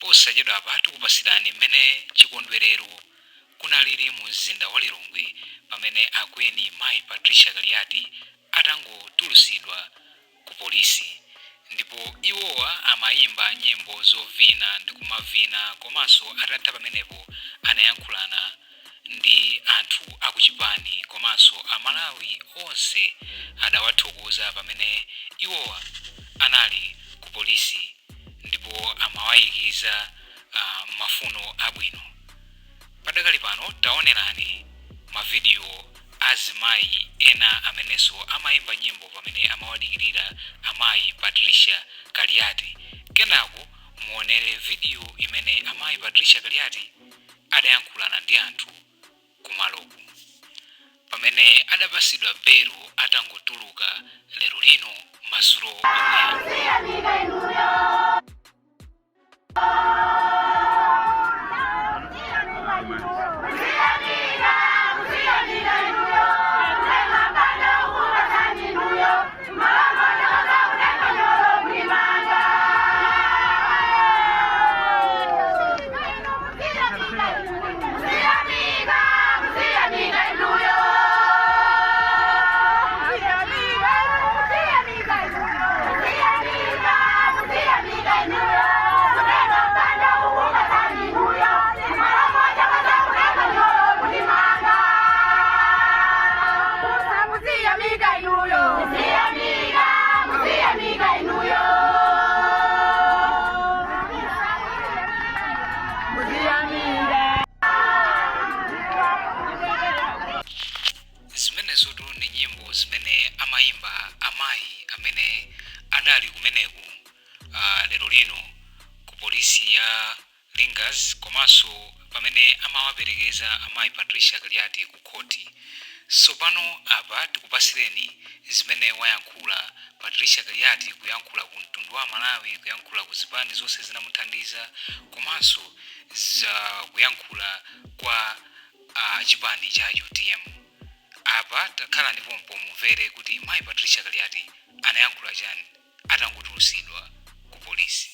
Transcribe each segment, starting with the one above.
Posachedwapa tikupasirani mmene chikondwerero kunalili mu mzinda wa Lilongwe pamene akweni mayi Patricia Kaliati atangotulusidwa ku polisi ndipo iwowa amayimba nyimbo zovina ndi kumavina komanso atatha pamenepo anayankhulana ndi anthu akuchipani komanso Amalawi onse adawathokoza pamene iwowa anali ku polisi ndipo amawayikiza mafuno abwino. Padakali pano taonerani mavidiyo azimayi ena amenenso amayimba nyimbo pamene amawadikirira amayi Patricia Kaliati. Kenako muonere vidiyo imene amayi Patricia Kaliati adayankhulana ndi anthu kumaloku pamene adapasidwa belo atangotuluka lero lino madzulo omwe. Zimenezotu ndi nyimbo zimene amayimba amayi amene adali kumeneku lero lino ku polisi ya Lingadzi komanso pamene amawaperekeza amayi Patricia Kaliati ku khoti. Tsopano apa tikupasireni zimene wayankhula Patricia Kaliati, kuyankhula ku mtundu wa Malawi, kuyankhula ku zipani zonse zinamuthandiza komanso za kuyankhula kwa chipani cha UTM. Apa takhalani pompo mumvere kuti mayi Patricia Kaliati anayankhula chani atangotulusidwa ku polisi.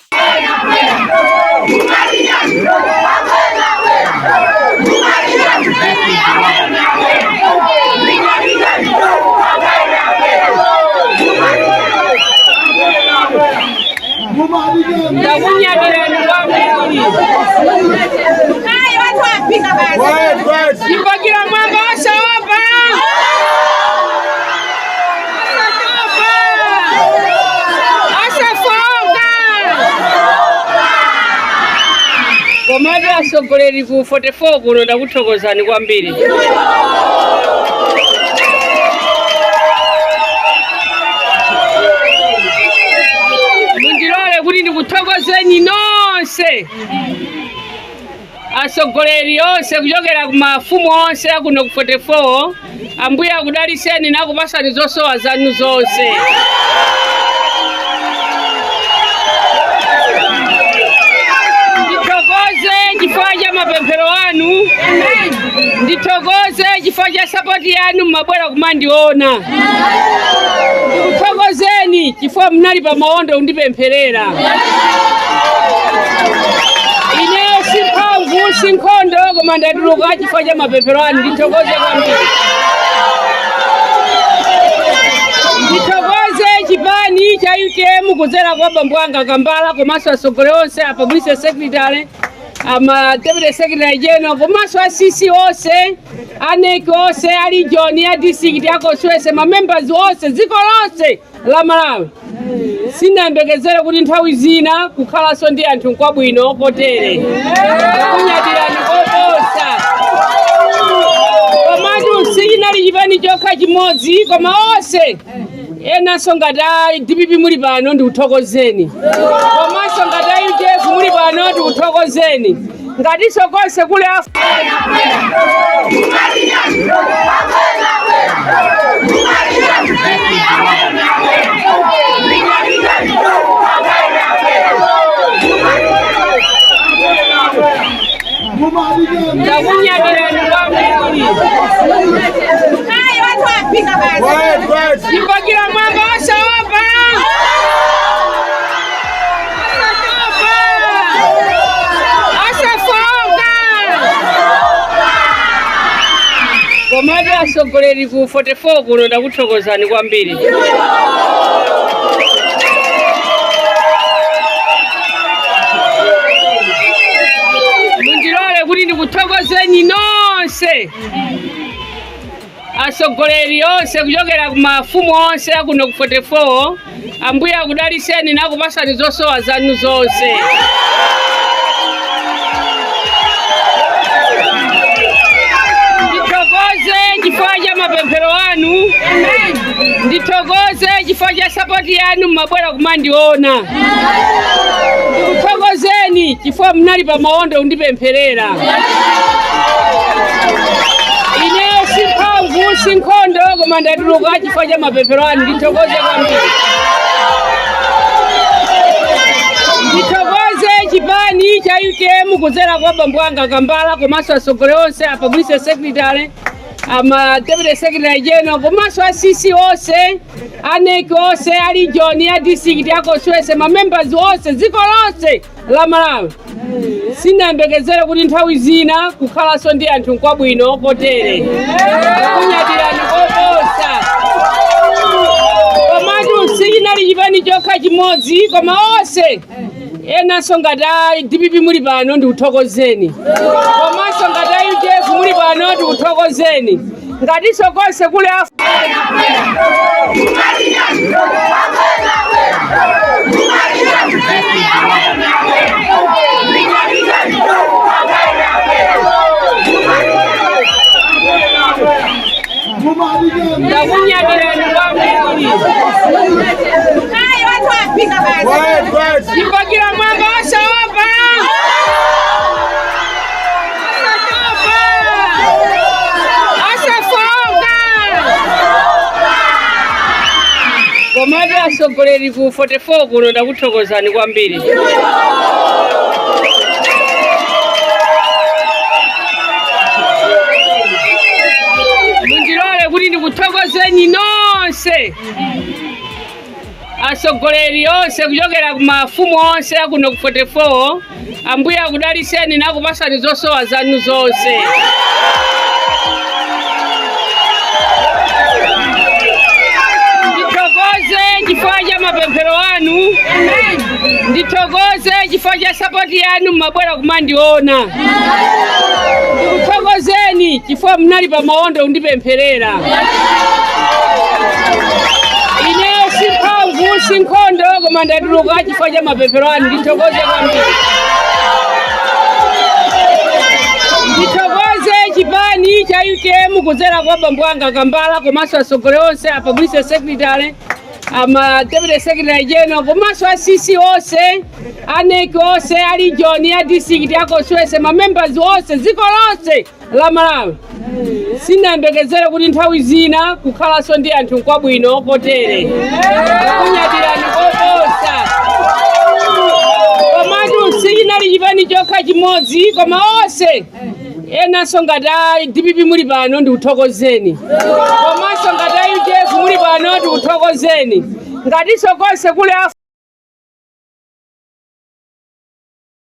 Ndakunyadirani kwambiri. Chipakira mwamba osaopa, osatopa, osafoka. Komatu atsogoleri ku 44 kuno, ndakuthokozani kwambiri. Mundilole kuti ndikuthokozeni nonse atsogoleri onse kuchokera ku mafumu onse akuno ku 44. Ambuye akudaliseni nakupasani zosowa zanu zonse. Ndithokoze chifukwa cha mapemphero anu, ndithokoze chifukwa cha support yanu mmabwera kumandiona. Ndikuthokozeni chifukwa munali pa maondo kundipempherera. Ineyo si mphamvu, si nkhondo, koma ndatuluka chifukwa cha mapemphero anu. Ndithokoze kwambiri. Ndithokoze chipani cha UTM kudzera kwa bambo anga Kambala komanso atsogoleri onse, a publicity secretary, ama deputy secretary general, komanso a CC onse, a NEC onse, a region, a district, a constituency, ma members onse dziko lonse la Malawi. Sinayembekezere kuti nthawi zina kukhalanso ndi anthu nkwabwino kotere. Kunyadirani koposa. Komatu sichinali chipani chokha chimodzi, koma onse enanso. Ngati a DPP muli pano, ndikuthokozeni, komanso ngati a UDF muli pano, ndikuthokozeni, ngatinso konse kuli a Ndakunyadirani kwambiri. Chipakira mwamba osaopa, osatopa, Atsogoleri ku 44 kuno, ndakuthokozani kwambiri. Mundilole kuti ndikuthokozeni nonse atsogoleri onse kuchokera ku mafumu onse akuno ku 44. Ambuye akudaliseni nakupasani zosowa zanu zonse. Ndithokoze chifukwa cha mapemphero anu, ndithokoze chifukwa cha support yanu mmabwera kumandiona. Ndikuthokozeni chifukwa munali pa maondo kundipempherera. Ineyo si mphamvu, si nkhondo, koma ndatuluka chifukwa cha mapemphero anu. Ndithokoze kwambiri. Ndithokoze chipani cha UTM kudzera kwa bambo anga Kambala komanso atsogoleri onse, a publicity secretary, ama deputy secretary general, komanso a CC onse, a NEC onse, a region, a district, a constituency, ma members onse dziko lonse la Malawi. Sinayembekezere kuti nthawi zina kukhalanso ndi anthu nkwabwino kotere. Kunyadirani koposa. Komatu sichinali chipani chokha chimodzi, koma onse enanso. Ngati a DPP muli pano, ndikuthokozeni, komanso ngati a UDF muli pano, ndikuthokozeni, ngatinso konse kuli a Ndakunyadirani kwambiri. Chipakira mwamba, osaopa, osatopa, osafoka. Komatu atsogoleri ku 44 kuno, ndakuthokozani kwambiri. Mundilole kuti ndikuthokozeni nonse atsogoleri onse kuchokera ku mafumu onse akuno ku 44. Ambuye akudaliseni nakupasani zosowa zanu zonse. Ndithokoze chifukwa cha mapemphero anu, ndithokoze chifukwa cha support yanu mmabwera kumandiona. Ndikuthokozeni chifukwa munali pa maondo kundipempherera. Ineyo si mphamvu, si nkhondo, koma ndatuluka chifukwa cha mapemphero anu. Ndithokoze kwambiri. Ndithokoze chipani cha UTM kudzera kwa bambo anga Kambala komanso atsogoleri onse, a publicity secretary, ama deputy secretary general, komanso a CC onse, a NEC onse, a region, a district, a constituency, ma members onse dziko lonse la Malawi. Sinayembekezere kuti nthawi zina kukhalanso ndi anthu nkwabwino kotere. Kunyadirani koposa. Komatu sichinali chipani chokha chimodzi, koma onse enanso. Ngati a DPP muli pano, ndikuthokozeni, komanso ngati a UDF muli pano, ndikuthokozeni, ngatinso konse kuli a